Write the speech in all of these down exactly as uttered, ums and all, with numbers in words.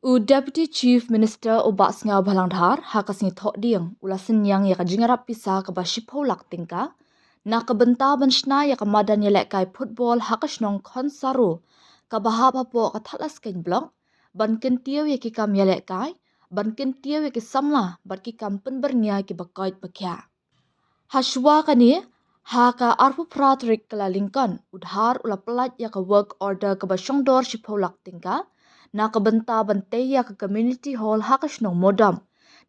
U Deputy Chief Minister u Bah Sniawbhalang Dhar ha ka sngi Thohdieng u la synñiang ïa ka jingïarap pisa kaba shiphew lak tyngka na ka bynta ban shna ïa ka madan ïalehkai football ha ka shnong Khonsaro kaba hap hapoh ka Thadlaskein Block, ban kyntiew ïa ki kam ïalehkai, ban kyntiew ïa ki samla bad ki kam pynbyrngia kiba koit ba khiah. Hashwa kane, ha ka arphew phra tarik Kyllalyngkot, u Dhar u la pyllait ïa ka work order kaba shongdor shiphew lak tyngka na ka bynta ban tei ïa ka community hall ha ka shnong Modom,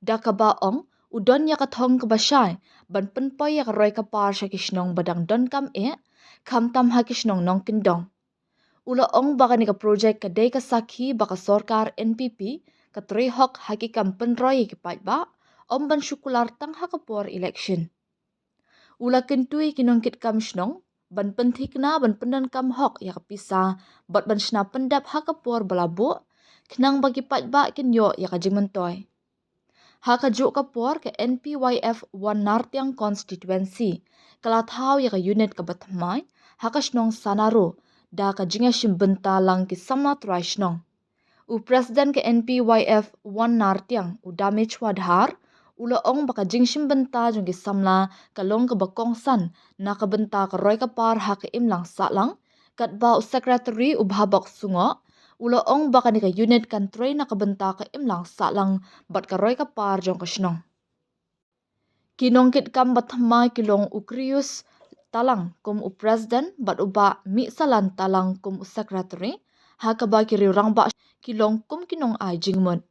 da kaba ong u don ïa ka thong kaba shai ban pynpoi ïa ka roi ka par sha ki shnong ba dang donkam eh, khamtam ha ki shnong nongkyndong. U la ong ba kane ka projek ka dei ka sakhi ba ka sorkar N P P ka trei hok ha ki kam pynroi ïa ki paidbah, ym ban shu kular tang ha ka por election. U la kyntu ïa ki nongkitkam shnong ban pynthikna ban pyndonkam hok ïa ka pisa bad ban shna pyndep ha ka por ba la buh, khnang ba ki paidbah kin ïoh ïa ka jingmyntoi. Ha kajuh ka por, ka N P Y F One Nartiang Constituency ka la thaw ïa ka unit kaba thymmai ha ka shnong Sanaro da ka jingïashim bynta lang ki samla trai shnong. U President ka N P Y F One Nartiang, u Damechwa Dhar, u la ong ba ka jingshim bynta jong ki samla ka long kaba kongsan na ka bynta ka roi ka par ha ka imlang sahlang, katba u Secretary u Bhabok Sungoh u la ong ba kane ka unit kan trei na ka bynta ka imlang sahlang bad ka roi ka par jong ka shnong. Ki nongkitkam ba thymmai ki long u Krius Talang kum u President bad u Bah Mihsalan Talang kum u Secretary, ha kaba ki riew rangbah ki long kum ki nongai jingmut.